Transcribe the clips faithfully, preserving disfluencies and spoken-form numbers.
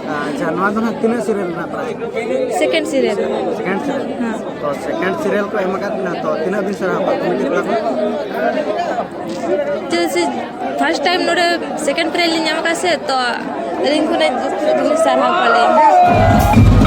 ᱟᱪᱪᱷᱟ, ᱱᱚᱣᱟ ᱫᱚ ᱱᱟᱦᱟᱜ ᱛᱤᱱᱟᱹᱜ serial ᱨᱮᱱᱟᱜ prize? Second serial. Second serial? ᱦᱮᱸ. ᱛᱚ, second serial ᱠᱚ ᱮᱢ ᱟᱠᱟᱫ ᱵᱤᱱᱟ, ᱛᱚ ᱛᱤᱱᱟᱹᱜ ᱵᱤᱱ ᱥᱟᱨᱦᱟᱣ ᱠᱚᱣᱟ committee ᱠᱚᱲᱟ ᱠᱚ? ᱪᱮᱫᱟᱜ ᱥᱮ first time ᱱᱚᱰᱮ second prize ᱞᱤᱧ ᱧᱟᱢ ᱟᱠᱟᱫ ᱥᱮ, ᱛᱚ ᱟᱹᱞᱤᱧ ᱠᱷᱚᱱᱟᱜ ᱡᱟᱹᱥᱛᱤ ᱫᱚ ᱵᱟᱹᱞᱤᱧ ᱥᱟᱨᱦᱟᱣ ᱠᱚᱣᱟ ᱞᱤᱧ᱾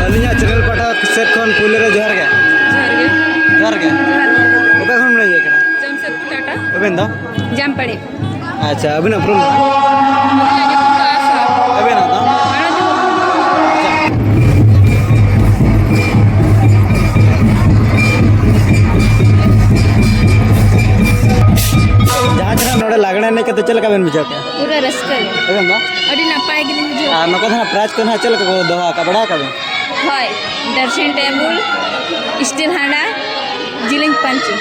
ᱟᱹᱞᱤᱧᱟᱜ channel ᱯᱟᱦᱴᱟ ᱥᱮᱫ ᱠᱷᱚᱱ ᱯᱩᱭᱞᱩ ᱨᱮ ᱡᱚᱦᱟᱨ ᱜᱮ᱾ ᱡᱚᱦᱟᱨ ᱜᱮ᱾ ᱡᱚᱦᱟᱨ ᱜᱮ᱾ ᱡᱚᱦᱟᱨ ᱜᱮ᱾ ᱚᱠᱟ ᱠᱷᱚᱱ ᱵᱤᱱ ᱦᱮᱡ ᱟᱠᱟᱱᱟ? ᱡᱟᱢᱥᱮᱫᱽᱯᱩᱨ ᱴᱟᱴᱟ᱾ ᱟᱵᱮᱱ ᱫᱚ? ᱡᱟᱢᱯᱟᱲᱤ᱾ ᱟᱪᱪᱷᱟ, ᱟᱹᱵᱤᱱᱟᱜ ᱩᱯᱨᱩᱢ? ᱟᱹᱞᱤᱧᱟᱜ ᱧᱩᱛᱩᱢ ᱫᱚ ᱟᱥᱟ᱾ ᱟᱵᱮᱱᱟᱜ ᱫᱚ? ᱢᱟᱱᱚᱛ᱾ ᱟᱪᱪᱷᱟ᱾ ᱡᱟᱦᱟᱸ ᱛᱤᱱᱟᱹᱜ ᱱᱚᱰᱮ ᱞᱟᱜᱽᱬᱮ ᱮᱱᱮᱡ ᱠᱟᱛᱮ ᱪᱮᱫ ᱞᱮᱠᱟ ᱵᱮᱱ ᱵᱩᱡᱷᱟᱹᱣ ᱠᱮᱫᱟ? ᱯᱩᱨᱟᱹ ᱨᱟᱹᱥᱠᱟᱹ ᱜᱮ᱾ ᱟᱵᱮᱱ ᱫᱚ? ᱟᱹᱰᱤ ᱱᱟᱯᱟᱭ ᱜᱮᱞᱤᱧ ᱵᱩᱡᱷᱟᱹᱣ ᱟᱨ ᱠᱮᱫᱟ᱾ ᱱᱚᱝᱠᱟ ᱫᱚ ᱦᱟᱸᱜ prize ᱠᱚ ᱦᱟᱸᱜ ᱪᱮᱫ ᱞᱮᱠᱟ ᱠᱚ ᱫᱚᱦᱚ ᱟᱠᱟᱫ, ᱵᱟᱲᱟᱭ ᱟᱠᱟᱫ ᱵᱮᱱ? ᱦᱳᱭ, ᱰᱟᱨᱥᱤᱱ ᱴᱮᱵᱩᱞ, steel ᱦᱟᱸᱰᱟ, ᱡᱤᱞᱤᱧ ᱯᱟᱹᱧᱪᱤ᱾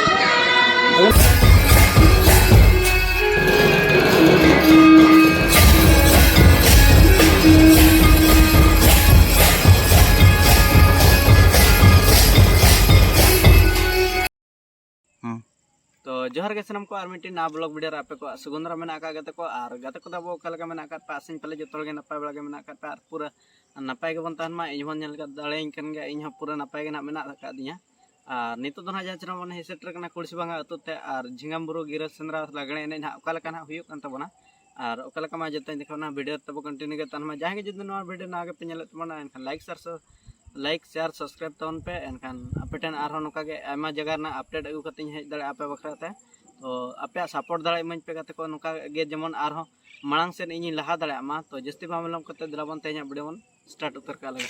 ᱦᱩᱸ᱾ ᱛᱚ, ᱡᱚᱦᱟᱨ ᱜᱮ ᱥᱟᱱᱟᱢ ᱠᱚ, ᱟᱨ ᱢᱤᱫᱴᱤᱡ ᱱᱟᱣᱟ vlog video ᱨᱮ ᱟᱯᱮ ᱠᱚᱣᱟᱜ ᱥᱟᱹᱜᱩᱱ ᱫᱟᱨᱟᱢ ᱢᱮᱱᱟᱜ ᱟᱠᱟᱫ ᱜᱟᱛᱮ ᱠᱚ᱾ ᱟᱨ ᱜᱟᱛᱮ ᱠᱚᱫᱚ ᱟᱵᱚ ᱚᱠᱟ ᱞᱮᱠᱟ ᱢᱮᱱᱟᱜ ᱟᱠᱟᱫ ᱯᱮ, ᱟᱥᱟᱧ ᱯᱟᱞᱮ ᱡᱚᱛᱚ ᱦᱚᱲ ᱜᱮ ᱱᱟᱯᱟᱭ ᱵᱟᱲᱟ ᱜᱮ ᱢᱮᱱᱟᱜ ᱟᱠᱟᱫ ᱯᱮ, ᱟᱨ ᱯᱩᱨᱟᱹ ᱱᱟᱯᱟᱭ ᱜᱮᱵᱚᱱ ᱛᱟᱦᱮᱱ ᱢᱟ᱾ ᱤᱧ ᱦᱚᱸ ᱧᱮᱞ ᱠᱟᱛᱮ ᱫᱟᱲᱮᱭᱟᱹᱧ ᱠᱟᱱ ᱜᱮᱭᱟ, ᱤᱧ ᱦᱚᱸ ᱯᱩᱨᱟᱹ ᱱᱟᱯᱟᱭ ᱜᱮ ᱱᱟᱦᱟᱜ ᱢᱮᱱᱟᱜ ᱟᱠᱟᱫ ᱫᱤᱧᱟ᱾ ᱟᱨ ᱱᱤᱛᱚᱜ ᱫᱚ ᱱᱟᱦᱟᱜ ᱡᱟᱦᱟᱸ ᱪᱮᱦᱨᱟ ᱵᱚᱱ ᱦᱮᱡ ᱥᱮᱴᱮᱨ ᱠᱟᱱᱟ ᱠᱩᱲᱥᱤ ᱵᱷᱟᱸᱜᱟ ᱟᱹᱛᱩ ᱛᱮ, ᱟᱨ ᱡᱷᱤᱸᱜᱟᱢ ᱵᱩᱨᱩ ᱜᱤᱨᱟᱹ ᱥᱮᱸᱫᱽᱨᱟ ᱞᱟᱜᱽᱬᱮ ᱮᱱᱮᱡ ᱱᱟᱦᱟᱜ ᱚᱠᱟ ᱞᱮᱠᱟ ᱱᱟᱦᱟᱜ ᱦᱩᱭᱩᱜ ᱠᱟᱱ ᱛᱟᱵᱚᱱᱟ, ᱟᱨ ᱚᱠᱟ ᱞᱮᱠᱟ ᱢᱟ ᱡᱚᱛᱚᱧ ᱫᱮᱠᱷᱟᱣ ᱱᱟ, video ᱛᱟᱵᱚ continue ᱜᱮ ᱛᱟᱦᱮᱱ ᱢᱟ᱾ ᱡᱟᱦᱟᱸᱭ ᱜᱮ ᱡᱩᱫᱤ ᱱᱚᱣᱟ video ᱱᱟᱣᱟ ᱜᱮᱯᱮ ᱧᱮᱞᱮᱫ ᱛᱟᱵᱚᱱᱟ, ᱮᱱᱠᱷᱟᱱ like, share, like, share, subscribe ᱛᱟᱵᱚᱱ ᱯᱮ᱾ ᱮᱱᱠᱷᱟᱱ ᱟᱯᱮ ᱴᱷᱮᱱ ᱟᱨᱦᱚᱸ ᱱᱚᱝᱠᱟ ᱜᱮ ᱟᱭᱢᱟ ᱡᱟᱭᱜᱟ ᱨᱮᱱᱟᱜ update ᱟᱹᱜᱩ ᱠᱟᱛᱮᱧ ᱦᱮᱡ ᱫᱟᱲᱮᱭᱟᱜᱼᱟ ᱟᱯᱮ ᱵᱟᱠᱷᱨᱟ ᱛᱮ᱾ ᱛᱚ ᱟᱯᱮᱭᱟᱜ support ᱫᱟᱲᱮ ᱤᱢᱟᱹᱧ ᱯᱮ ᱜᱟᱛᱮ ᱠᱚ, ᱱᱚᱝᱠᱟ ᱜᱮ ᱡᱮᱢᱚᱱ ᱟᱨᱦᱚᱸ ᱢᱟᱲᱟᱝ ᱥᱮᱫ ᱤᱧᱤᱧ ᱞᱟᱦᱟ ᱫᱟᱲᱮᱭᱟᱜ ᱢᱟ᱾ ᱛᱚ ᱡᱟᱹᱥᱛᱤ ᱵᱟᱝ ᱵᱤᱞᱚᱢ ᱠᱟᱛᱮ ᱫᱮᱞᱟ ᱵᱚᱱ ᱛᱮᱦᱮᱧᱟᱜ video ᱵᱚᱱ start ᱩᱛᱟᱹᱨ ᱠᱟᱜ ᱞᱮᱜᱮ᱾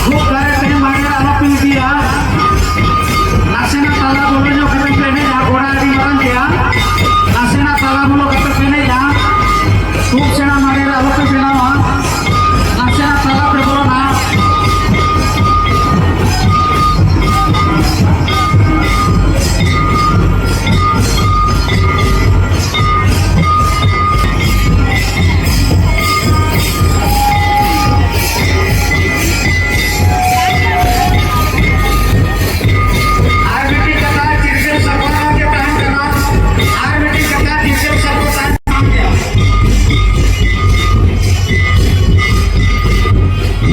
ᱠᱷᱩᱵ ᱫᱟᱲᱮ ᱛᱮ ᱢᱟᱨᱮ ᱟᱞᱚᱯᱮ ᱤᱫᱤᱭᱟ᱾ ᱱᱟᱥᱮᱱᱟᱜ ᱛᱟᱞᱟ ᱵᱚᱞᱚ ᱧᱚᱜ ᱠᱟᱛᱮ ᱯᱮ ᱮᱱᱮᱡᱟ, ᱜᱚᱲᱟ ᱟᱹᱰᱤ ᱢᱟᱨᱟᱝ ᱜᱮᱭᱟ᱾ ᱱᱟᱥᱮᱱᱟᱜ ᱛᱟᱞᱟ ᱵᱚᱞᱚ ᱠᱟᱛᱮ ᱯᱮ ᱮᱱᱮᱡᱟ᱾ ᱠᱷᱩᱵ ᱥᱮᱬᱟ ᱢᱟᱨᱮ ᱟᱞᱚᱯᱮ ᱵᱮᱱᱟᱣᱟ᱾ ᱱᱟᱥᱮᱱᱟᱜ ᱛᱟᱞᱟ ᱯᱮ ᱵᱚᱞᱚᱱᱟ᱾ ᱟᱨ ᱢᱤᱫᱴᱤᱡ ᱠᱟᱛᱷᱟ ᱪᱤᱨᱜᱟᱹᱞ ᱥᱟᱨᱦᱟᱣ ᱜᱮ ᱛᱟᱦᱮᱱ ᱠᱟᱱᱟ᱾ ᱟᱨ ᱢᱤᱫᱴᱤᱡ ᱠᱟᱛᱷᱟ ᱪᱤᱨᱜᱟᱹᱞ ᱥᱟᱨᱦᱟᱣ ᱛᱟᱦᱮᱱ ᱠᱟᱱᱟ᱾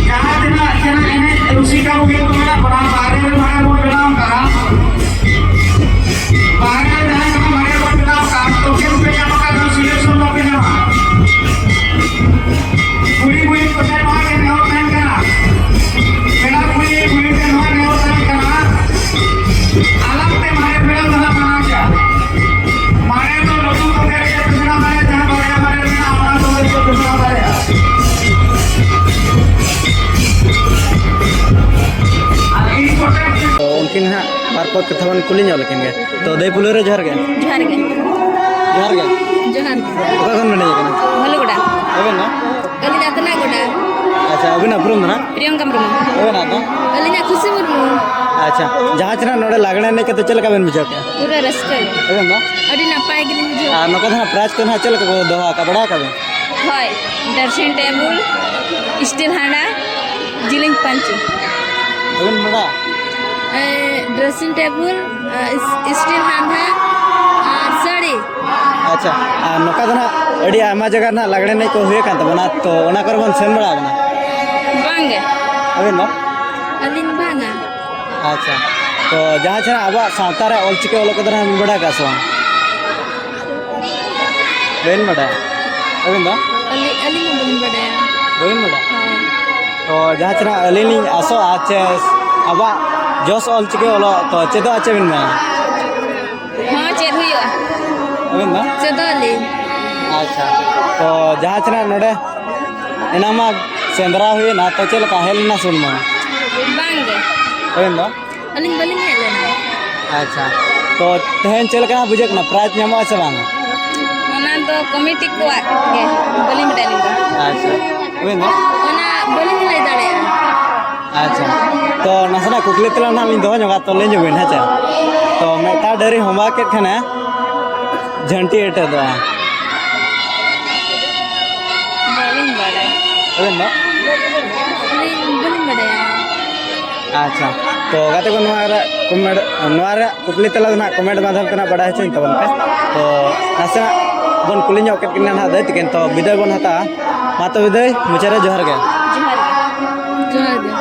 ᱡᱟᱦᱟᱸ ᱛᱤᱱᱟᱹᱜ ᱡᱟᱦᱟᱸ ᱮᱱᱮᱡ ᱨᱩᱥᱤᱠᱟ ᱠᱚᱜᱮ ᱠᱚ ᱢᱮᱱᱟᱜ ᱵᱚᱱᱟ, ᱵᱟᱦᱨᱮ ᱨᱮ ᱢᱟᱲᱟᱝ ᱵᱚᱱ ᱵᱮᱱᱟᱣ ᱠᱟᱜᱼᱟ᱾ ᱵᱟᱦᱨᱮ ᱨᱮ ᱡᱟᱦᱟᱸᱭ ᱠᱚ ᱢᱟᱲᱟᱝ ᱵᱚᱱ ᱵᱮᱱᱟᱣ ᱠᱟᱜᱼᱟ, ᱛᱚ ᱪᱮᱫ ᱯᱮ ᱧᱟᱢ ᱟᱠᱟᱫ ᱨᱮᱦᱚᱸ selection ᱵᱟᱯᱮ ᱧᱟᱢᱟ᱾ ᱠᱩᱲᱤ ᱠᱩᱲᱤ ᱠᱚᱴᱷᱮᱱ ᱱᱚᱣᱟ ᱜᱮ ᱱᱮᱦᱚᱨ ᱛᱟᱦᱮᱱ ᱠᱟᱱᱟ, ᱯᱮᱲᱟ ᱠᱩᱲᱤ ᱠᱩᱲᱤ ᱴᱷᱮᱱ ᱱᱚᱣᱟ ᱱᱮᱦᱚᱨ ᱛᱟᱦᱮᱱ ᱠᱟᱱᱟ, ᱟᱞᱟᱝ ᱛᱮ ᱢᱟᱨᱮ ᱯᱮᱲᱟ ᱫᱚ ᱦᱟᱸᱜ ᱢᱟᱱᱟᱣ ᱠᱮᱭᱟ᱾ ᱢᱟᱨᱮ ᱫᱚ ᱞᱩᱛᱩᱨ ᱠᱚ ᱜᱮᱨ ᱜᱮᱨ ᱛᱮ ᱥᱮᱬᱟ ᱫᱟᱲᱮᱭᱟᱜᱼᱟ, ᱡᱟᱦᱟᱸ ᱵᱟᱨᱭᱟ ᱢᱟᱨᱮ ᱢᱮᱱᱟᱜᱼᱟ, ᱚᱱᱟ ᱫᱚ ᱞᱟᱹᱭ ᱠᱚ ᱥᱮᱬᱟ ᱫᱟᱲᱮᱭᱟᱜᱼᱟ᱾ ᱟᱨ important ᱛᱚ ᱩᱱᱠᱤᱱ ᱦᱟᱸᱜ ᱵᱟᱨ ᱯᱮ ᱠᱟᱛᱷᱟ ᱵᱚᱱ ᱠᱩᱞᱤ ᱧᱚᱜ ᱞᱮᱠᱤᱱ ᱜᱮ᱾ ᱛᱚ ᱫᱟᱹᱭ ᱯᱩᱞᱟᱹᱭ ᱨᱮ ᱡᱚᱦᱟᱨ ᱜᱮ᱾ ᱡᱚᱦᱟᱨ ᱜᱮ᱾ ᱡᱚᱦᱟᱨ ᱜᱮ᱾ ᱡᱚᱦᱟᱨ᱾ ᱚᱠᱟ ᱠᱷᱚᱱ ᱵᱮᱱ ᱦᱮᱡ ᱟᱠᱟᱱᱟ? ᱵᱷᱟᱞᱩᱜᱚᱰᱟ᱾ ᱟᱵᱮᱱ ᱫᱚ? ᱟᱹᱞᱤᱧ ᱟᱛᱱᱟᱜ ᱜᱚᱰᱟ᱾ ᱟᱪᱪᱷᱟ, ᱟᱹᱵᱤᱱᱟᱜ ᱩᱯᱨᱩᱢ ᱫᱚ ᱱᱟᱦᱟᱜ? ᱯᱨᱤᱭᱟᱝᱠᱟ ᱢᱩᱨᱢᱩ᱾ ᱟᱵᱮᱱᱟᱜ ᱫᱚ? ᱟᱹᱞᱤᱧᱟᱜ ᱠᱷᱩᱥᱤ ᱢᱩᱨᱢᱩ᱾ ᱟᱪᱪᱷᱟ, ᱡᱟᱦᱟᱸ ᱪᱮ ᱱᱟᱦᱟᱜ ᱱᱚᱰᱮ ᱞᱟᱜᱽᱬᱮ ᱮᱱᱮᱡ ᱠᱟᱛᱮ ᱪᱮᱫ ᱞᱮᱠᱟ ᱵᱮᱱ ᱵᱩᱡᱷᱟᱹᱣ ᱠᱮᱜᱼᱟ? ᱯᱩᱨᱟᱹ ᱨᱟᱹᱥᱠᱟᱹ ᱜᱮ᱾ ᱟᱵᱮᱱ ᱫᱚ? ᱟᱹᱰᱤ ᱱᱟᱯᱟᱭ ᱜᱮᱞᱤᱧ ᱵᱩᱡᱷᱟᱹᱣᱟ᱾ ᱟᱨ ᱱᱚᱛᱮ ᱫᱚ ᱱᱟᱦᱟᱜ prize ᱠᱚ ᱱᱟᱦᱟᱜ ᱪᱮᱫ ᱞᱮᱠᱟ ᱠᱚ ᱫᱚᱦᱚ ᱟᱠᱟᱫ, ᱵᱟᱲᱟᱭ ᱟᱠᱟᱫ ᱵᱮᱱ? ᱦᱳᱭ, dressing table, steel ᱦᱟᱸᱰᱟ, ᱡᱤᱞᱤᱧ ᱯᱟᱹᱧᱪᱤ᱾ ᱵᱟᱵᱮᱱ ᱵᱟᱲᱟᱭᱟ? ᱮ, dressing table, ᱮ, ᱤᱥ-, steel ᱦᱟᱸᱰᱟ ᱟᱨ ᱥᱟᱹᱲᱤ᱾ ᱟᱪᱪᱷᱟ, ᱟᱨ ᱱᱚᱝᱠᱟ ᱫᱚ ᱱᱟᱦᱟᱜ ᱟᱹᱰᱤ ᱟᱭᱢᱟ ᱡᱟᱭᱜᱟ ᱨᱮ ᱱᱟᱦᱟᱜ ᱞᱟᱜᱽᱬᱮ ᱮᱱᱮᱡ ᱠᱚ ᱦᱩᱭ ᱟᱠᱟᱱ ᱛᱟᱵᱚᱱᱟ, ᱛᱚ ᱚᱱᱟ ᱠᱚᱨᱮ ᱵᱚᱱ ᱥᱮᱱ ᱵᱟᱲᱟ ᱟᱠᱟᱱᱟ? ᱵᱟᱝᱜᱮ᱾ ᱟᱵᱮᱱ ᱫᱚ? ᱟᱹᱞᱤᱧ ᱵᱟᱝᱟ᱾ ᱟᱪᱪᱷᱟ, ᱛᱚ ᱡᱟᱦᱟᱸ ᱪᱮ ᱱᱟᱦᱟᱜ ᱟᱵᱚᱣᱟᱜ ᱥᱟᱶᱛᱟ ᱨᱮ ᱚᱞᱪᱤᱠᱤ ᱚᱞᱚᱜ ᱠᱚᱫᱚ ᱱᱟᱦᱟᱜ ᱵᱮᱱ ᱵᱟᱲᱟᱭ ᱟᱠᱟᱫᱼᱟ ᱥᱮ ᱵᱟᱝ? ᱵᱟᱹᱧ ᱵᱟᱰᱟᱭᱟ᱾ ᱟᱹᱵᱤᱱ ᱫᱚ? ᱟᱹᱞᱤᱧ, ᱟᱹᱞᱤᱧ ᱦᱚᱸ ᱵᱟᱹᱞᱤᱧ ᱵᱟᱰᱟᱭᱟ᱾ ᱵᱟᱹᱵᱤᱱ ᱵᱟᱰᱟᱭᱟ? ᱦᱳᱭ᱾ ᱛᱚ, ᱡᱟᱦᱟᱸ ᱛᱤᱱᱟᱹᱜ ᱟᱹᱞᱤᱧ ᱞᱤᱧ ᱟᱥᱚᱜᱼᱟ, ᱪᱮ ᱟᱵᱚᱣᱟᱜ ᱡᱚᱥ ᱚᱞᱪᱤᱠᱤ ᱚᱞᱚᱜ ᱛᱚ ᱪᱮᱫᱚᱜ ᱟᱪᱮ ᱵᱤᱱ ᱢᱮᱱᱟ? ᱦᱚᱸ, ᱪᱮᱫ ᱦᱩᱭᱩᱜᱼᱟ? ᱟᱹᱵᱤᱱ ᱫᱚ? ᱪᱮᱫᱚᱜ ᱟᱹᱞᱤᱧ᱾ ᱟᱪᱪᱷᱟ, ᱛᱚ ᱡᱟᱦᱟᱸ ᱛᱤᱱᱟᱹᱜ ᱱᱚᱰᱮ ᱮᱱᱟᱝ ᱢᱟ ᱥᱮᱸᱫᱽᱨᱟ ᱦᱩᱭᱮᱱᱟ, ᱛᱚ ᱪᱮᱫ ᱞᱮᱠᱟ ᱦᱮᱡ ᱞᱮᱱᱟ ᱥᱮ ᱵᱟᱝ? ᱵᱟᱝ ᱜᱮ᱾ ᱟᱹᱵᱤᱱ ᱫᱚ? ᱟᱹᱞᱤᱧ ᱵᱟᱹᱞᱤᱧ ᱦᱮᱡ ᱞᱮᱱᱟ᱾ ᱟᱪᱪᱷᱟ, ᱛᱚ ᱛᱮᱦᱮᱧ ᱪᱮᱫ ᱞᱮᱠᱟ ᱦᱟᱸᱜ ᱵᱩᱡᱷᱟᱹᱜ ᱠᱟᱱᱟ? ᱯᱨᱟᱭᱤᱡᱽ ᱧᱟᱢᱚᱜᱼᱟ ᱥᱮ ᱵᱟᱝ? ᱚᱱᱟ ᱫᱚ ᱠᱚᱢᱤᱴᱤ ᱠᱚᱣᱟᱜ ᱜᱮ, ᱵᱟᱹᱞᱤᱧ ᱵᱟᱰᱟᱭᱟ ᱟᱹᱞᱤᱧ ᱫᱚ᱾ ᱟᱪᱪᱷᱟ, ᱟᱹᱵᱤᱱ ᱫᱚ? ᱚᱱᱟ ᱵᱟᱹᱞᱤᱧ ᱞᱟᱹᱭ ᱫᱟᱲᱮᱭᱟᱜᱼᱟ᱾ ᱟᱪᱪᱷᱟ, ᱛᱚ ᱱᱟᱥᱮᱱᱟᱜ ᱠᱩᱠᱞᱤ ᱛᱮᱞᱟ ᱱᱟᱦᱟᱜ ᱞᱤᱧ ᱫᱚᱦᱚ ᱧᱚᱜᱟ, ᱛᱚ ᱞᱟᱹᱭ ᱧᱚᱜ ᱵᱤᱱ, ᱦᱮᱸ ᱪᱮ? ᱛᱚ ᱢᱤᱫᱴᱟᱝ ᱰᱟᱹᱨᱤ ᱦᱚᱸᱵᱟ ᱠᱮᱫ ᱠᱷᱟᱱᱮ ᱡᱷᱟᱹᱱᱴᱤ ᱮᱴᱮᱫᱚᱜᱼᱟ᱾ ᱵᱟᱹᱞᱤᱧ ᱵᱟᱲᱟᱭᱟ᱾ ᱟᱹᱵᱤᱱ ᱫᱚ? ᱟᱹᱞᱤᱧ ᱵᱟᱹᱞᱤᱧ ᱵᱟᱲᱟᱭᱟ᱾ ᱟᱪᱪᱷᱟ, ᱛᱚ ᱜᱟᱛᱮ ᱠᱚ, ᱱᱚᱣᱟ ᱨᱮ ᱠᱚᱢᱮᱱᱴ, ᱱᱚᱣᱟ ᱨᱮ ᱠᱩᱠᱞᱤ ᱛᱮᱞᱟ ᱫᱚ ᱱᱟᱦᱟᱜ ᱠᱚᱢᱮᱱᱴ ᱢᱟᱫᱽᱫᱷᱚᱢ ᱛᱮ ᱱᱟᱦᱟᱜ ᱵᱟᱰᱟᱭ ᱦᱚᱪᱚᱧ ᱛᱟᱵᱚᱱ ᱯᱮ᱾ ᱛᱚ ᱱᱟᱥᱮᱱᱟᱜ ᱵᱚᱱ ᱠᱩᱞᱤ ᱧᱚᱜ ᱠᱮᱫ ᱠᱤᱱᱟ ᱱᱟᱦᱟᱜ ᱫᱟᱹᱭ ᱛᱟᱹᱠᱤᱱ, ᱛᱚ ᱵᱤᱫᱟᱹᱭ ᱵᱚᱱ ᱦᱟᱛᱟᱣᱟ᱾ ᱢᱟ ᱛᱚᱵᱮ ᱫᱟᱹᱭ, ᱢᱩᱪᱟᱹᱫ ᱨᱮ ᱡᱚᱦᱟᱨ ᱜᱮ᱾ ᱡᱚᱦᱟᱨ ᱜᱮ᱾ ᱡᱚᱦᱟᱨ ᱜᱮ᱾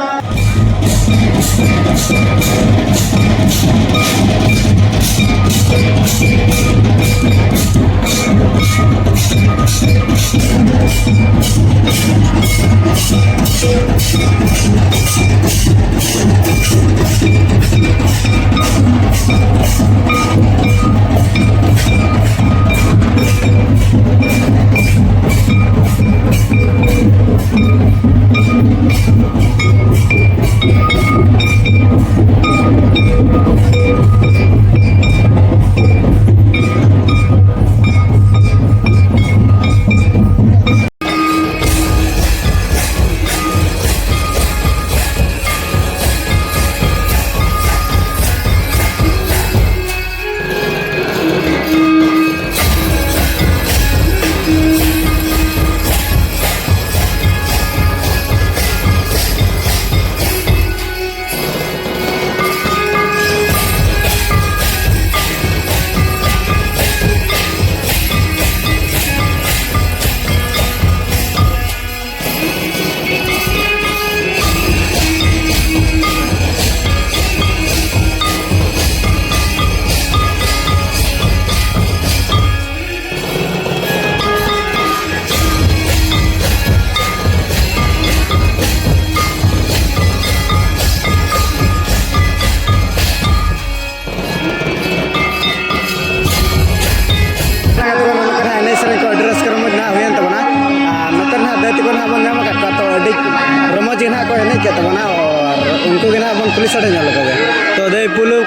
ᱠᱮᱫ ᱛᱟᱵᱚᱱᱟ, ᱟᱨ ᱩᱱᱠᱩ ᱜᱮ ᱱᱟᱦᱟᱜ ᱵᱚᱱ ᱠᱩᱞᱤ ᱥᱟᱰᱮ ᱧᱚᱜ ᱞᱮᱠᱚ ᱜᱮ᱾ ᱛᱚ ᱫᱟᱹᱭ ᱯᱩᱞᱩ,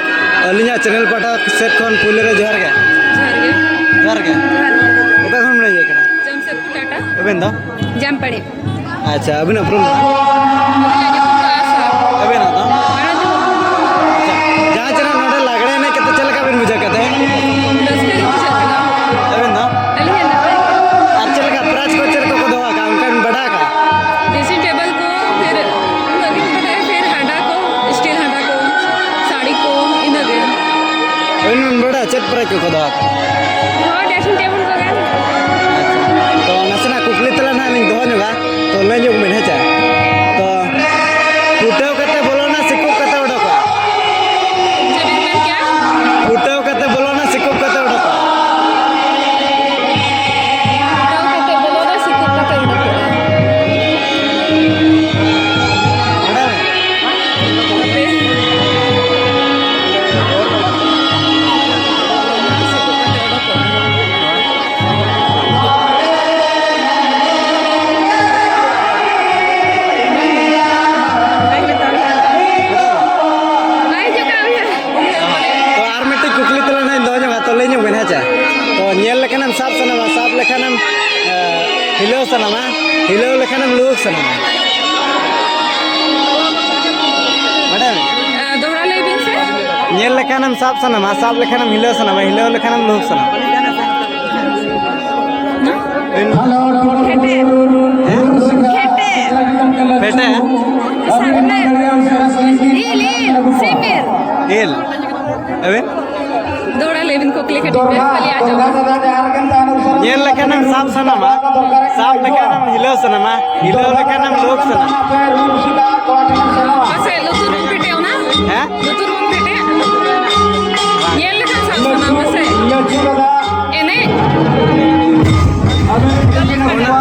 ᱟᱹᱞᱤᱧᱟᱜ ᱪᱮᱱᱮᱞ ᱯᱟᱦᱴᱟ ᱥᱮᱫ ᱠᱷᱚᱱ ᱯᱩᱭᱞᱩ ᱨᱮ ᱡᱚᱦᱟᱨ ᱜᱮ᱾ ᱡᱚᱦᱟᱨ ᱜᱮ᱾ ᱡᱚᱦᱟᱨ ᱜᱮ᱾ ᱚᱠᱟ ᱠᱷᱚᱱ ᱵᱮᱱ ᱦᱮᱡ ᱟᱠᱟᱱᱟ? ᱡᱟᱢᱥᱮᱫᱽᱯᱩᱨ ᱴᱟᱴᱟ᱾ ᱟᱵᱮᱱ ᱫᱚ? ᱡᱟᱢᱯᱟᱲᱤ᱾ ᱟᱪᱪᱷᱟ, ᱟᱵᱮᱱᱟᱜ ᱩᱯᱨᱩᱢ ᱫᱚ? ᱟᱹᱞᱤᱧᱟᱜ ᱧᱩᱛᱩᱢ ᱫᱚ ᱟᱥᱟ᱾ ᱟᱵᱮᱱᱟᱜ ᱫᱚ? ᱟᱪᱪᱷᱟ, ᱡᱟᱦᱟᱸ ᱪᱮᱱᱮᱞ ᱱᱚᱰᱮ ᱞᱟᱜᱽᱲᱮ ᱮᱱᱮᱡ ᱠᱟᱛᱮ ᱪᱮᱫ ᱞᱮᱠᱟ ᱵᱮᱱ ᱵᱩᱡᱷᱟᱹᱣ ᱠᱮᱫ ᱛᱮ? ᱨᱟᱹᱥᱠᱟᱹ ᱜᱮ ᱵᱩᱡᱷᱟᱹᱜ ᱠᱟᱱᱟ᱾ ᱟᱵᱮᱱ ᱫᱚ? ᱟᱹᱞᱤᱧ ᱦᱚᱸ ᱱᱟᱯᱟᱭ ᱜᱮ᱾ ᱟᱨ ᱪᱮᱫ ᱞᱮᱠᱟ ᱯᱨᱟᱭᱤᱡᱽ ᱠᱚ ᱪᱮᱫ ᱞᱮᱠᱟ ᱠᱚ ᱫᱚᱦᱚ ᱟᱠᱟᱫᱼᱟ, ᱚᱱᱠᱟ ᱵᱮᱱ ᱵᱟᱰᱟᱭ ᱟᱠᱟᱫᱼᱟ? ᱰᱨᱮᱥᱤᱝ ᱴᱮᱵᱚᱞ ᱠᱚ, ᱯᱷᱤᱨ ᱩᱱᱟᱹᱜ ᱜᱮ ᱵᱟᱰᱟᱭᱟ, ᱯᱷᱤᱨ ᱦᱟᱸᱰᱟ ᱠᱚ, ᱥᱴᱤᱞ ᱦᱟᱸᱰᱟ ᱠᱚ, ᱥᱟᱹᱲᱤ ᱠᱚ, ᱤᱱᱟᱹ ᱜᱮ᱾ ᱟᱵᱮᱱ ᱵᱮᱱ ᱵᱟᱰᱟᱭᱟ ᱪᱮᱫ ᱯᱨᱟᱭᱤᱡᱽ ᱠᱚᱠᱚ ᱫᱚᱦᱚ ᱟᱠᱟᱫᱼᱟ? ᱦᱳᱭ, ᱰᱨᱮᱥᱤᱝ ᱴᱮᱵᱚᱞ ᱠᱚᱜᱮ᱾ ᱟᱪᱪᱷᱟ, ᱛᱚ ᱱᱟᱥᱮᱱᱟᱜ ᱠᱩᱠᱞᱤ ᱛᱮᱞᱟ ᱱᱟᱦᱟᱜ ᱞᱤᱧ ᱫᱚᱦᱚ ᱧᱚᱜᱟ, ᱛᱚ ᱞᱟᱹᱭ ᱧᱚᱜ ᱵᱮᱱ, ᱦᱮᱸ ᱪᱮ? ᱛᱚ ᱯᱷᱩᱴᱟᱹᱣ ᱠᱟᱛᱮ ᱵᱚᱞᱚᱱᱟ, ᱥᱤᱠᱩᱵ ᱠᱟᱛᱮ ᱚᱰᱚᱠᱚᱜᱼᱟ? ᱪᱮᱫ ᱵᱮᱱ ᱢᱮᱱ ᱠᱮᱜᱼᱟ? ᱯᱷᱩᱴᱟᱹᱣ ᱠᱟᱛᱮ ᱵᱚᱞᱚᱱᱟ, ᱥᱤᱠᱩᱵ ᱠᱟᱛᱮ ᱚᱰᱚᱠᱚᱜᱼᱟ? ᱯᱷᱩᱴᱟᱹᱣ ᱠᱟᱛᱮ ᱵᱚᱞᱚᱱᱟ, ᱥᱤᱠᱩᱵ ᱠᱟᱛᱮ ᱚᱰᱚᱠᱚᱜᱼᱟ᱾ ᱵᱟᱰᱟᱭ ᱢᱮ᱾ ᱦᱟᱯᱮ᱾ ᱵᱚᱞᱚᱱᱟ, ᱥᱤᱠᱩᱵ ᱠᱟᱛᱮ ᱚᱰᱚᱠᱚᱜᱼᱟ᱾ ᱵᱟᱭ ᱦᱤᱡᱩᱜ ᱠᱟᱱᱟ ᱩᱭᱦᱟᱹᱨ᱾ ᱛᱚ ᱟᱨ ᱢᱤᱫᱴᱤᱡ ᱠᱩᱠᱞᱤ ᱛᱮᱞᱟ ᱱᱟᱦᱟᱜ ᱤᱧ ᱫᱚᱦᱚ ᱧᱚᱜᱟ, ᱛᱚ ᱞᱟᱹᱭ ᱧᱚᱜ ᱵᱮᱱ, ᱦᱮᱸ ᱪᱮ? ᱛᱚ ᱧᱮᱞ ᱞᱮᱠᱷᱟᱱᱮᱢ ᱥᱟᱵ ᱥᱟᱱᱟᱢᱟ, ᱥᱟᱵ ᱞᱮᱠᱷᱟᱱᱮᱢ, ᱮ, ᱦᱤᱞᱟᱹᱣ ᱥᱟᱱᱟᱢᱟ, ᱦᱤᱞᱟᱹᱣ ᱞᱮᱠᱷᱟᱱᱮᱢ ᱞᱩᱦᱩᱠ ᱥᱟᱱᱟᱢᱟ᱾ ᱵᱟᱰᱟᱭ ᱢᱮ? ᱮ, ᱫᱚᱦᱲᱟ ᱞᱟᱹᱭ ᱵᱤᱱ ᱥᱮ᱾ ᱧᱮᱞ ᱞᱮᱠᱷᱟᱱᱮᱢ ᱥᱟᱵ ᱥᱟᱱᱟᱢᱟ, ᱥᱟᱵ ᱞᱮᱠᱷᱟᱱᱮᱢ ᱦᱤᱞᱟᱹᱣ ᱥᱟᱱᱟᱢᱟ, ᱦᱤᱞᱟᱹᱣ ᱞᱮᱠᱷᱟᱱᱮᱢ ᱞᱩᱦᱩᱠ ᱥᱟᱱᱟᱢᱟ᱾ ᱯᱷᱮᱴᱮ᱾ ᱯᱷᱮᱴᱮ᱾ ᱥᱟᱨᱱᱟ᱾ ᱤᱞ, ᱤᱞ, ᱥᱤᱢᱤᱨ᱾ ᱤᱞ᱾ ᱟᱵᱮᱱ? ᱫᱚᱦᱲᱟ ᱞᱟᱹᱭ ᱵᱤᱱ, ᱠᱩᱠᱞᱤ ᱠᱟᱹᱴᱤᱡ ᱵᱮᱥ ᱵᱟᱞᱮ ᱟᱸᱡᱚᱢᱟ᱾ ᱧᱮᱞ ᱞᱮᱠᱷᱟᱱᱮᱢ ᱥᱟᱵ ᱥᱟᱱᱟᱢᱟ, ᱥᱟᱵ ᱞᱮᱠᱷᱟᱱᱮᱢ ᱦᱤᱞᱟᱹᱣ ᱥᱟᱱᱟᱢᱟ, ᱦᱤᱞᱟᱹᱣ ᱞᱮᱠᱷᱟᱱᱮᱢ ᱞᱩᱦᱩᱠ ᱥᱟᱱᱟᱢᱟ᱾ ᱯᱟᱥᱮᱡ ᱞᱩᱛᱩᱨ ᱵᱚᱱ ᱯᱷᱮᱴᱮ ᱚᱱᱟ? ᱦᱮᱸ? ᱞᱩᱛᱩᱨ ᱵᱚᱱ ᱯᱷᱮᱴᱮ? ᱧᱮᱞ ᱞᱮᱠᱷᱟᱱ ᱥᱟᱵ ᱥᱟᱱᱟᱢᱟ ᱥᱮ? ᱮᱱᱮᱡ? ᱚᱱᱟ,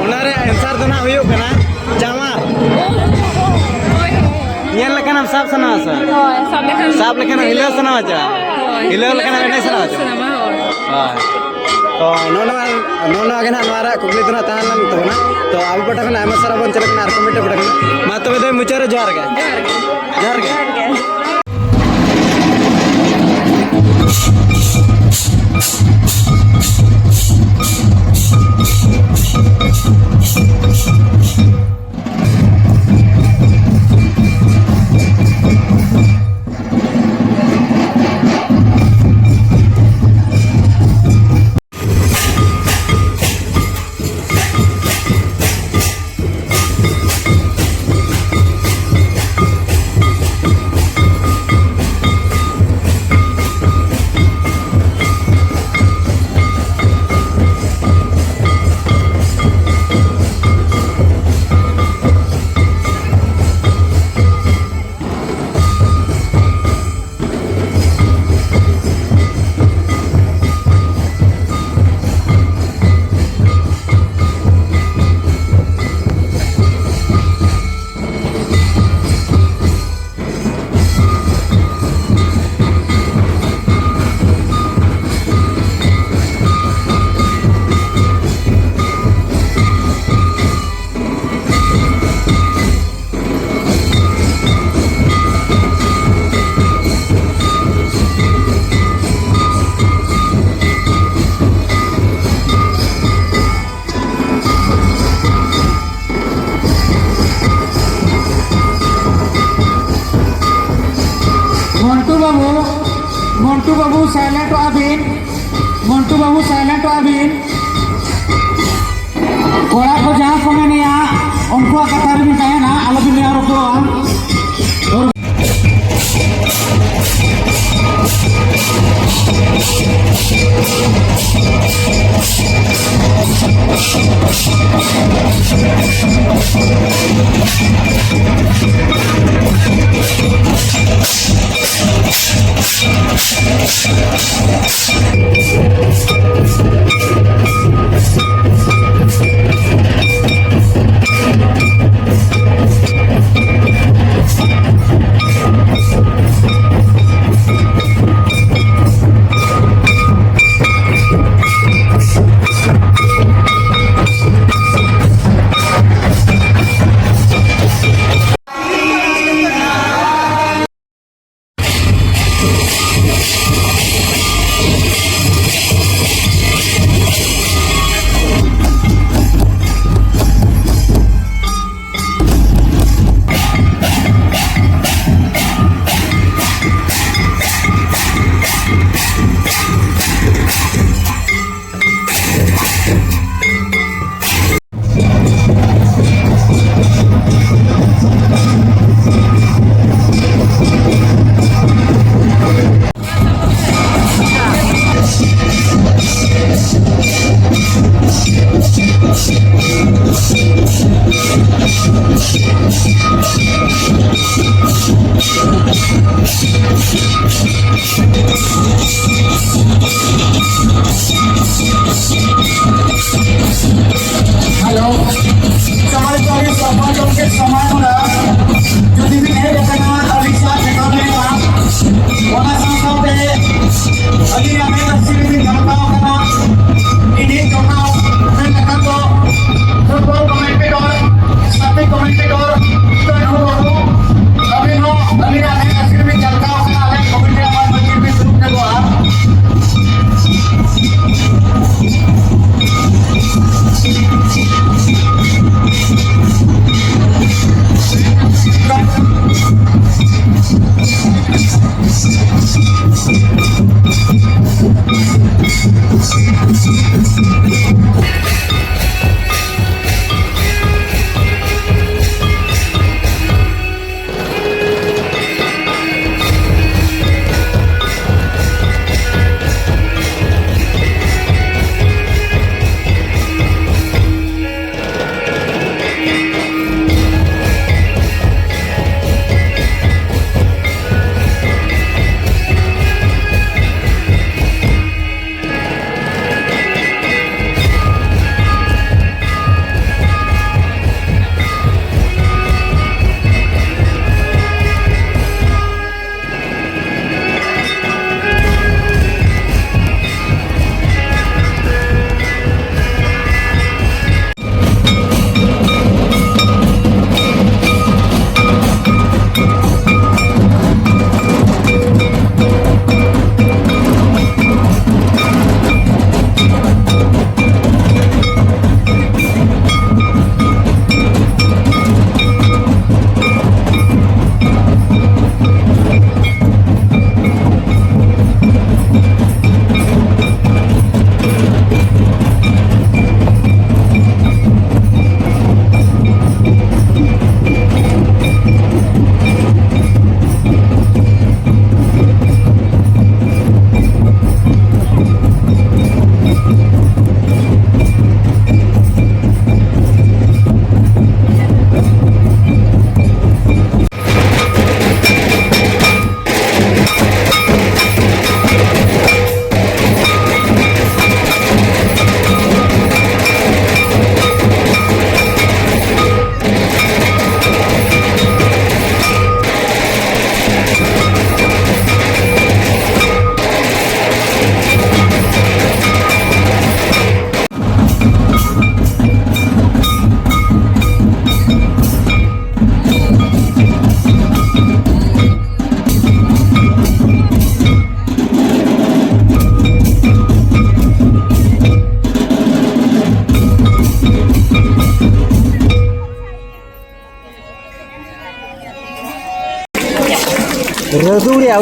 ᱚᱱᱟ ᱨᱮᱭᱟᱜ answer ᱫᱚ ᱱᱟᱦᱟᱜ ᱦᱩᱭᱩᱜ ᱠᱟᱱᱟ ᱡᱟᱶᱟᱨ᱾ ᱚ, ᱦᱳᱭ, ᱦᱳᱭ᱾ ᱧᱮᱞ ᱞᱮᱠᱷᱟᱱᱮᱢ ᱥᱟᱵ ᱥᱟᱱᱟᱣᱟ ᱥᱮ? ᱦᱳᱭ, ᱥᱟᱵ ᱞᱮᱠᱷᱟᱱ ᱥᱟᱵ ᱞᱮᱠᱷᱟᱱᱮᱢ ᱦᱤᱞᱟᱹᱣ ᱥᱟᱱᱟᱣᱟ ᱪᱮ? ᱦᱳᱭ, ᱦᱤᱞᱟᱹᱣ ᱞᱮᱠᱷᱟᱱᱮᱢ ᱮᱱᱮᱡ ᱥᱟᱱᱟᱣᱟ ᱪᱮ? ᱥᱟᱱᱟᱢᱟ, ᱦᱳᱭ᱾ ᱦᱳᱭ᱾ ᱛᱚ ᱱᱚᱜᱼᱚ ᱱᱚᱣᱟ, ᱱᱚᱜᱼᱚ ᱱᱚᱣᱟ ᱜᱮ ᱱᱟᱦᱟᱜ ᱱᱚᱣᱟ ᱨᱮᱭᱟᱜ ᱠᱩᱠᱞᱤ ᱫᱚ ᱱᱟᱦᱟᱜ ᱛᱟᱦᱮᱸ ᱞᱮᱱ ᱛᱟᱵᱚᱱᱟ᱾ ᱛᱚ ᱟᱵᱚ ᱯᱟᱦᱴᱟ ᱠᱷᱚᱱ ᱟᱭᱢᱟ ᱥᱟᱨᱦᱟᱣ ᱵᱚᱱ ᱪᱟᱞᱟᱜ ᱠᱟᱱᱟ ᱟᱨ ᱠᱚ ᱢᱤᱫᱴᱮᱱ ᱯᱟᱦᱴᱟ ᱠᱷᱚᱱ᱾ ᱢᱟ ᱛᱚᱵᱮ ᱫᱚ ᱢᱩᱪᱟᱹᱫ ᱨᱮ ᱡᱚᱦᱟᱨ ᱜᱮ᱾ ᱡᱚᱦᱟᱨ ᱜᱮ᱾ ᱡᱚᱦᱟᱨ ᱜᱮ᱾ ᱢᱚᱱᱴᱩ ᱵᱟᱹᱵᱩ, ᱢᱚᱱᱴᱩ ᱵᱟᱹᱵᱩ, ᱥᱟᱭᱞᱮᱱᱴᱚᱜᱼᱟ ᱵᱤᱱ᱾ ᱢᱚᱱᱴᱩ ᱵᱟᱹᱵᱩ, ᱥᱟᱭᱞᱮᱱᱴᱚᱜᱼᱟ ᱵᱤᱱ᱾ ᱠᱚᱲᱟ ᱠᱚ ᱡᱟᱦᱟᱸ ᱠᱚ ᱢᱮᱱᱮᱜᱼᱟ, ᱩᱱᱠᱩᱣᱟᱜ ᱠᱟᱛᱷᱟ ᱨᱮᱵᱤᱱ ᱛᱟᱦᱮᱱᱟ, ᱟᱞᱚᱵᱤᱱ ᱞᱟᱹᱭ ᱨᱚᱯᱚᱲᱚᱜᱼᱟ᱾ ᱦᱮᱞᱳ, ᱥᱚᱢᱟᱡᱽ ᱟᱹᱨᱤ ᱥᱟᱯᱷᱟ ᱡᱚᱝ ᱠᱮᱫ ᱥᱚᱢᱚᱭ ᱠᱷᱚᱱᱟᱜ ᱡᱩᱫᱤ ᱵᱤᱱ ᱦᱮᱡ ᱟᱠᱟᱱᱟ ᱟᱹᱞᱤᱧ ᱥᱟᱶ ᱥᱮᱴᱮᱨ ᱞᱮᱱᱟ, ᱚᱱᱟ ᱥᱟᱶ ᱥᱟᱶᱛᱮ ᱟᱹᱞᱤᱧᱟᱜ ᱢᱮᱫ ᱟᱹᱨᱥᱤ ᱨᱮᱵᱤᱱ ᱡᱷᱟᱞᱠᱟᱣ ᱟᱠᱟᱱᱟ, ᱤᱧᱤᱡ ᱡᱚᱴᱟᱣ ᱢᱮᱱ ᱞᱮᱠᱷᱟᱱ ᱫᱚ ᱯᱷᱩᱴᱵᱚᱞ ᱠᱚᱢᱮᱱᱴᱮᱴᱚᱨ, ᱥᱟᱯᱤ ᱠᱚᱢᱮᱱᱴᱮᱴᱚᱨ, ᱛᱚ ᱱᱩᱠᱩ ᱟᱹᱵᱤᱱ ᱦᱚᱸ ᱟᱹᱞᱤᱧᱟᱜ ᱢᱮᱫ ᱟᱹᱨᱥᱤ ᱨᱮᱵᱤᱱ ᱡᱷᱟᱞᱠᱟᱣ ᱟᱠᱟᱱᱟ, ᱟᱞᱮ ᱠᱚᱢᱮᱱᱴ ᱨᱮ ᱟᱵᱟᱨ ᱢᱟᱹᱡᱷᱤ ᱨᱮᱵᱤᱱ ᱫᱩᱲᱩᱵ ᱧᱚᱜᱚᱜᱼᱟ᱾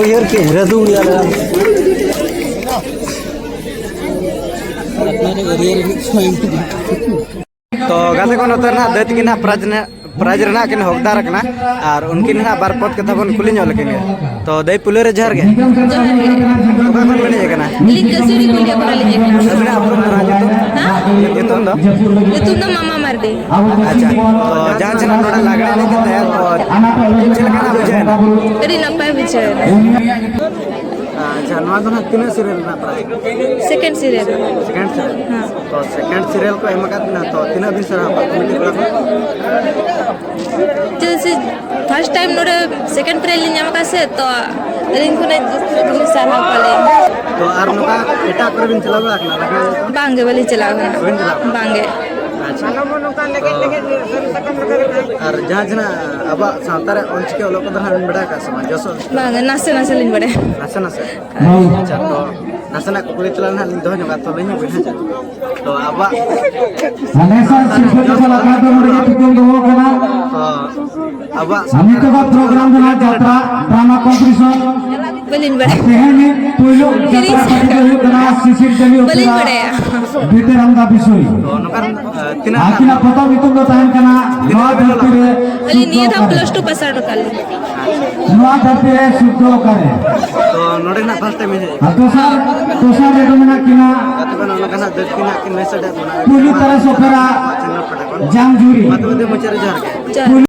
ᱩᱭᱦᱟᱹᱨ ᱠᱮᱫ ᱨᱟᱹᱫᱩ ᱩᱭᱦᱟᱹᱨ᱾ ᱛᱚ ᱜᱟᱛᱮ ᱠᱚ, ᱱᱚᱛᱮ ᱨᱮᱱᱟᱜ ᱫᱟᱹᱭ ᱛᱟᱹᱠᱤᱱ ᱦᱟᱸᱜ ᱯᱨᱟᱭᱤᱡᱽ ᱨᱮᱱᱟᱜ, ᱯᱨᱟᱭᱤᱡᱽ ᱨᱮᱱᱟᱜ ᱠᱤᱱ ᱦᱚᱠᱫᱟᱨ ᱟᱠᱟᱱᱟ᱾ ᱟᱨ ᱩᱱᱠᱤᱱ ᱦᱟᱸᱜ ᱵᱟᱨ ᱯᱚᱫ ᱠᱟᱛᱷᱟ ᱵᱚᱱ ᱠᱩᱞᱤ ᱧᱚᱜ ᱞᱮᱠᱤᱱ ᱜᱮ᱾ ᱛᱚ ᱫᱟᱹᱭ, ᱯᱩᱭᱞᱩ ᱨᱮ ᱡᱚᱦᱟᱨ ᱜᱮ᱾ ᱡᱚᱦᱟᱨ ᱜᱮ᱾ ᱚᱠᱟ ᱠᱷᱚᱱ ᱵᱮᱱ ᱦᱮᱡ ᱟᱠᱟᱱᱟ? ᱟᱹᱞᱤᱧ ᱠᱟᱹᱥᱤᱨᱤ ᱠᱩᱞᱤᱭᱟ ᱠᱷᱚᱱᱟᱜ ᱞᱤᱧ ᱦᱮᱡ ᱟᱠᱟᱱᱟ᱾ ᱟᱹᱵᱤᱱᱟᱜ ᱩᱯᱨᱩᱢ ᱫᱚ ᱱᱟᱦᱟᱜ ᱧᱩᱛᱩᱢ? ᱦᱮᱸ? ᱧᱩᱛᱩᱢ ᱫᱚ? ᱧᱩᱛᱩᱢ ᱫᱚ ᱢᱟᱢᱟ ᱢᱟᱨᱰᱤ᱾ ᱟᱪᱪᱷᱟ, ᱛᱚ ᱡᱟᱦᱟᱸ ᱡᱟᱦᱟᱸ ᱱᱚᱰᱮ ᱞᱟᱜᱽᱲᱮ ᱮᱱᱮᱡ ᱠᱟᱛᱮ, ᱛᱚ ᱪᱮᱫ ᱞᱮᱠᱟᱱᱟᱜ ᱵᱩᱡᱷᱟᱹᱣ ᱮᱱᱟ? ᱟᱹᱰᱤ ᱱᱟᱯᱟᱭ ᱵᱩᱡᱷᱟᱹᱣ ᱮᱱᱟ᱾ ᱟᱪᱪᱷᱟ, ᱱᱚᱣᱟ ᱫᱚ ᱱᱟᱦᱟᱜ ᱛᱤᱱᱟᱹᱜ serial ᱨᱮᱱᱟᱜ prize? Second serial᱾ Second serial? ᱦᱮᱸ᱾ ᱛᱚ second serial ᱠᱚ ᱮᱢ ᱟᱠᱟᱫ ᱵᱤᱱᱟ, ᱛᱚ ᱛᱤᱱᱟᱹᱜ ᱵᱤᱱ ᱥᱟᱨᱦᱟᱣ ᱠᱚᱣᱟ committee ᱠᱚᱲᱟ ᱠᱚ? ᱪᱮᱫᱟᱜ ᱥᱮ first time ᱱᱚᱰᱮ second prize ᱞᱤᱧ ᱧᱟᱢ ᱟᱠᱟᱫ ᱥᱮ, ᱛᱚ ᱟᱹᱞᱤᱧ ᱠᱷᱚᱱᱟᱜ ᱡᱟᱹᱥᱛᱤ ᱫᱚ ᱵᱟᱹᱞᱤᱧ ᱥᱟᱨᱦᱟᱣ ᱠᱚᱣᱟ ᱞᱤᱧ᱾ ᱛᱚ ᱟᱨ ᱱᱚᱝᱠᱟ ᱮᱴᱟᱜ ᱠᱚᱨᱮ ᱵᱤᱱ ᱪᱟᱞᱟᱣ ᱵᱟᱲᱟ ᱟᱠᱟᱱᱟ ᱞᱟᱜᱽᱲᱮ ᱮᱱᱮᱡ ᱠᱚ? ᱵᱟᱝ ᱜᱮ, ᱵᱟᱹᱞᱤᱧ ᱪᱟᱞᱟᱣ ᱟᱠᱟᱱᱟ᱾ ᱵᱟᱹᱵᱤᱱ ᱪᱟᱞᱟᱣ ᱟᱠᱟᱱᱟ? ᱵᱟᱝ ᱜᱮ᱾ ᱟᱪᱪᱷᱟ᱾ ᱛᱚ ᱟᱨ ᱡᱟᱦᱟᱸ ᱡᱟᱦᱟᱸ ᱟᱵᱚᱣᱟᱜ ᱥᱟᱶᱛᱟ ᱨᱮ ᱚᱞᱪᱤᱠᱤ ᱚᱞᱚᱜ ᱠᱚᱫᱚ ᱦᱟᱸᱜ ᱵᱤᱱ ᱵᱟᱲᱟᱭ ᱟᱠᱟᱫ ᱥᱮ ᱵᱟᱝ? ᱡᱚᱥ ᱚᱞᱪᱤᱠᱤ? ᱵᱟᱝ ᱜᱮ, ᱱᱟᱥᱮ ᱱᱟᱥᱮ ᱞᱤᱧ ᱵᱟᱲᱟᱭᱟ᱾ ᱱᱟᱥᱮ ᱱᱟᱥᱮ? ᱦᱳᱭ᱾ ᱟᱪᱪᱷᱟ, ᱛᱚ ᱱᱟᱥᱮᱱᱟᱜ ᱠᱩᱠᱞᱤ ᱛᱮᱞᱟ ᱱᱟᱦᱟᱜ ᱞᱤᱧ ᱫᱚᱦᱚ ᱧᱚᱜᱟ, ᱛᱚ ᱞᱟᱹᱭ ᱧᱚᱜ ᱵᱤᱱ, ᱦᱮᱸ ᱥᱮ? ᱛᱚ ᱟᱵᱚᱣᱟᱜ ᱱᱮᱥᱟᱜ ᱥᱤᱨᱯᱟᱹ ᱪᱟᱞᱟᱜ ᱠᱟᱱ ᱫᱚ ᱱᱚᱰᱮ ᱜᱮ ᱛᱩᱠᱟᱹᱢ ᱫᱚᱦᱚ ᱠᱟᱱᱟ᱾ ᱛᱚ ᱟᱵᱚᱣᱟᱜ ᱱᱤᱛᱚᱜᱟᱜ program ᱫᱚ ᱱᱟᱦᱟᱜ ᱡᱟᱛᱨᱟ, drama competition᱾ ᱵᱟᱹᱞᱤᱧ ᱵᱟᱲᱟᱭᱟ᱾ ᱛᱮᱦᱮᱧ ᱯᱩᱭᱞᱩ ᱡᱟᱛᱨᱟ ᱯᱟᱹᱴᱤ ᱫᱚ ᱦᱩᱭᱩᱜ ᱠᱟᱱᱟ ᱥᱤᱥᱤᱨ ᱡᱟᱹᱞᱤ ᱵᱟᱹᱞᱤᱧ ᱚᱯᱮᱨᱟ ᱵᱟᱲᱟᱭᱟ᱾ ᱵᱤᱫᱽᱭᱟᱨᱟᱢ ᱫᱟ ᱵᱤᱥᱚᱭ᱾ ᱛᱚ ᱱᱚᱝᱠᱟᱱ, ᱟᱹᱠᱤᱱᱟᱜ ᱯᱚᱛᱚᱵ ᱧᱩᱛᱩᱢ ᱫᱚ ᱛᱟᱦᱮᱸᱱ ᱠᱟᱱᱟ ᱱᱚᱣᱟ ᱫᱷᱟᱹᱨᱛᱤ ᱨᱮ ᱟᱹᱞᱤᱧ ᱱᱤᱭᱟᱹ ᱫᱷᱟᱣ ᱥᱩᱠ ᱫᱚ ᱚᱠᱟᱨᱮ? Plus two pass out ᱟᱠᱟᱫ ᱞᱤᱧ᱾ ᱱᱚᱣᱟ ᱫᱷᱟᱹᱨᱛᱤ ᱨᱮ ᱥᱩᱠ ᱫᱚ ᱚᱠᱟᱨᱮ? ᱛᱚ ᱱᱚᱰᱮ ᱱᱟᱜ first time ᱦᱮᱡ ᱟᱨ ᱫᱚᱥᱟᱨ, ᱫᱚᱥᱟᱨ ᱨᱮᱫᱚ ᱢᱮᱱᱟᱜ ᱠᱤᱱᱟ ᱟᱨ ᱛᱚᱵᱮ ᱱᱚᱜᱼᱚ ᱱᱚᱝᱠᱟ ᱱᱟᱜ ᱫᱟᱹᱲ ᱠᱤᱱ ᱱᱟᱜ ᱠᱤᱱ ᱞᱟᱹᱭ ᱥᱟᱰᱮᱭᱟᱜ ᱵᱚᱱᱟ᱾ ᱯᱩᱭᱞᱩ ᱛᱟᱨᱟ ᱥᱚᱯᱮᱨᱟ ᱪᱮᱱᱮᱞ ᱯᱟᱦᱴᱟ ᱠᱷᱚᱱ᱾ ᱡᱟᱝ ᱡᱩᱨᱤ᱾ ᱢᱟ ᱛᱚᱵᱮ ᱫᱮ ᱢᱩᱪᱟᱹᱫ ᱨᱮ ᱡᱚᱦᱟᱨ ᱜᱮ᱾ ᱡᱚᱦᱟᱨ᱾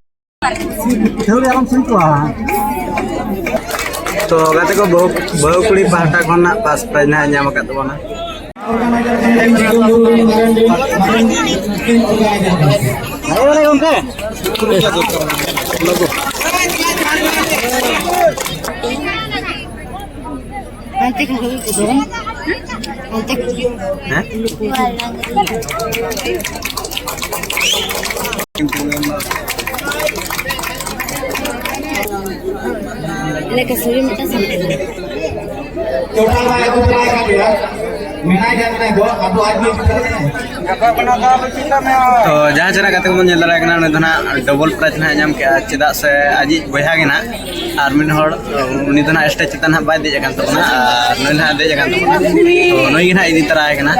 ᱛᱚ ᱜᱟᱛᱮ ᱠᱚ, ᱵᱟᱹᱦᱩ, ᱵᱟᱹᱦᱩ ᱠᱩᱲᱤ ᱯᱟᱦᱴᱟ ᱠᱷᱚᱱ ᱱᱟᱜ first prize ᱱᱟᱜ ᱧᱟᱢ ᱟᱠᱟᱫ ᱛᱟᱵᱚᱱᱟ᱾ ᱦᱮᱸ? ᱞᱮᱠᱟ ᱥᱩᱨᱤ ᱢᱤᱫᱴᱟᱝ ᱥᱟᱢᱴᱟᱣ᱾ ᱢᱮᱱᱟᱭ ᱜᱮᱭᱟ, ᱢᱮᱱᱟᱭ ᱜᱚ, ᱟᱵᱚ ᱟᱡ ᱜᱮ ᱜᱤᱫᱽᱨᱟᱹ ᱠᱟᱱᱟᱭ᱾ ᱛᱚ ᱡᱟᱦᱟᱸ ᱪᱮᱦᱨᱟ ᱜᱟᱛᱮ ᱠᱚᱵᱚᱱ ᱧᱮᱞ ᱫᱟᱲᱮᱭᱟᱜ ᱠᱟᱱᱟ, ᱩᱱᱤ ᱫᱚ ᱱᱟᱦᱟᱜ ᱰᱚᱵᱚᱞ ᱯᱨᱟᱭᱤᱡᱽ ᱱᱟᱦᱟᱜ ᱧᱟᱢ ᱠᱮᱜᱼᱟ, ᱪᱮᱫᱟᱜ ᱥᱮ ᱟᱡᱤᱡ ᱵᱚᱭᱦᱟ ᱜᱮ ᱱᱟᱦᱟᱜ ᱟᱨ ᱢᱤᱫ ᱦᱚᱲ, ᱩᱱᱤ ᱫᱚ ᱱᱟᱦᱟᱜ ᱥᱴᱮᱡᱽ ᱪᱮᱛᱟᱱ ᱱᱟᱦᱟᱜ ᱵᱟᱭ ᱫᱮᱡ ᱟᱠᱟᱱ ᱛᱟᱵᱚᱱᱟ ᱟᱨ ᱱᱩᱭ ᱱᱟᱦᱟᱜ ᱫᱮᱡ ᱟᱠᱟᱱ ᱛᱟᱵᱚᱱᱟ᱾ ᱛᱚ ᱱᱩᱭ ᱜᱮ ᱱᱟᱦᱟᱜ ᱤᱫᱤ ᱛᱟᱨᱟ ᱟᱭ ᱠᱟᱱᱟ᱾